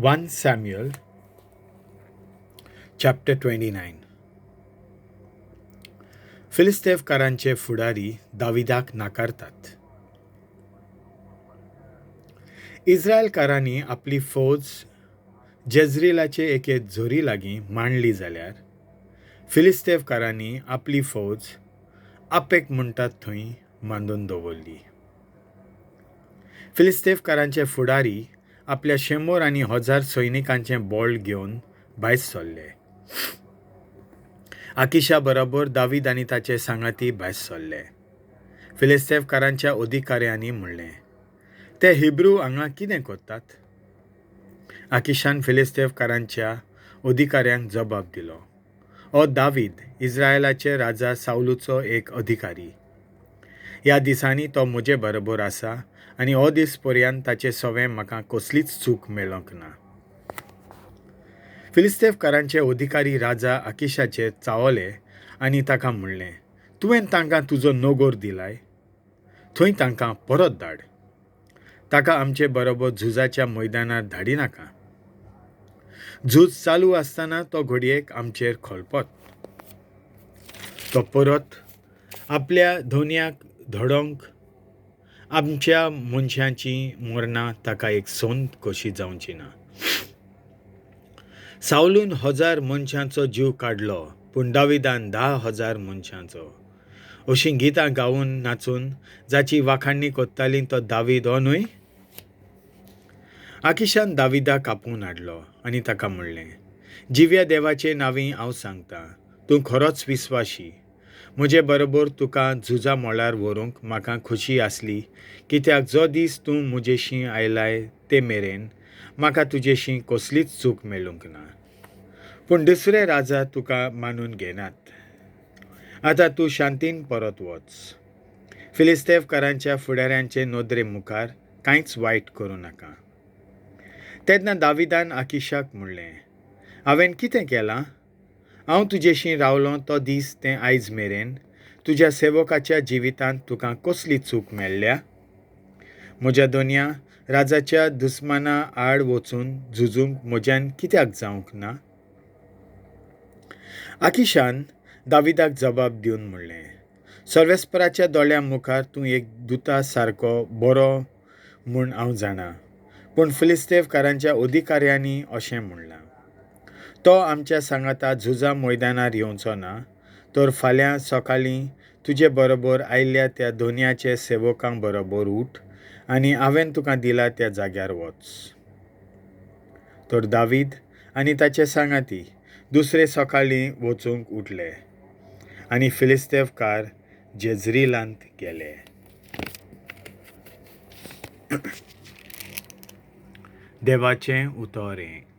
1 Samuel chapter 29. फिलिस्तेवकारांचे फुडारी दाविदाक नाकारतात. इस्रायलकारांनी आपली फौज जेज्रिलाचे एके झोरी लागीं मांडली जाल्यार फिलिस्तेवकारांनी आपली फौज आपेक म्हणटात थंय मांडून दवरली. फिलिस्तेवकारांचे फुडारी आपल्या 100 आनी 1000 सैनिकांचें बळ घेवन भायर सरले. आकिशा बरोबर दावीद आनी ताचे सांगाती भायर सरले. फिलिस्तेवकारांच्या अधिकाऱ्यांनी म्हणलें, ते हिब्रू हांगा कितें करतात? आकिशान फिलिस्तेवकारांच्या अधिकाऱ्यांक जबाब दिलो, हो दावीद इस्रायलाचे राजा सावलूचो एक अधिकारी. ह्या दिसांनी तो म्हजे बरोबर आसा आनी हो दीस पर्यंत ताचे सवें म्हाका कसलीच चूक मेळोंक ना. फिलिस्तेवकारांचे अधिकारी राजा आकिशाचेर चावले आनी ताका म्हणलें, तुवें तांकां तुजो नोगोर दिलाय, थंय तांकां परत धाड. ताका आमचे बरोबर झुजाच्या मैदानार धाडिनाका. झूज चालू आसतना तो घडयेक आमचेर खलपत. तो परत आपल्या धोन्याक धडोवंक आमच्या मनशांची मरणां ताका एक संद कशी जावची ना. सावलून 1000 मनशांचो जीव काडलो, पूण दाविदान 10,000 मनशांचो. अशीं गितां गावन नाचून जाची वाखाणणी करताली तो दावीद हो न्हय? आकिशान दाविदाक आपोवन हाडलो आनी ताका म्हणलें, जिव्या देवाचे नांवी हांव सांगतां, तूं खरोच विस्वाशी. म्हजे बरोबर तुका झुजा मळार व्हरूंक म्हाका खोशी आसली, कित्याक जो दीस तूं म्हजेशी आयलाय ते मेरेन म्हाका तुजेशी कसलीच चूक मेळूंक ना. पूण दुसरे राजा तुका मानून घेनात. आतां तूं शांतीन परत वच. फिलिस्तेवकारांच्या फुडाऱ्यांचे नदरे मुखार कांयच वायट करूं नाका. तेन्ना दाविदान आकिशाक म्हणलें, हांवें कितें केलां? हांव तुजेशी रावलों तो दीस तें आयज मेरेन तुज्या सेवकाच्या जिवितांत तुका कसली चूक मेळ्ळ्या? म्हज्या दोनया राजाच्या दुस्माना आड वचून झुजूंक म्हज्यान कित्याक जावंक ना? आकिशान दाविदाक जबाब दिवन म्हणलें, सर्वेस्पराच्या दोळ्यां मुखार तूं एक दुता सारको बरो म्हूण हांव जाणा, पूण फिलिस्तेवकारांच्या अधिकाऱ्यांनी अशें म्हणलां, तो आमच्या सांगाता झुजा मैदानार येवचो ना, तर फाल्यां सकाळीं तुजे बरोबर आयिल्ल्या त्या धोन्याचे सेवकां बरोबर उठ आनी हांवें तुका दिला त्या जाग्यार वच. तर दावीद आनी ताचे सांगाती दुसरे सकाळीं वचूंक उठले आनी फिलिस्तेवकार जेज्रिलांत गेले. देवाचें उतर हें.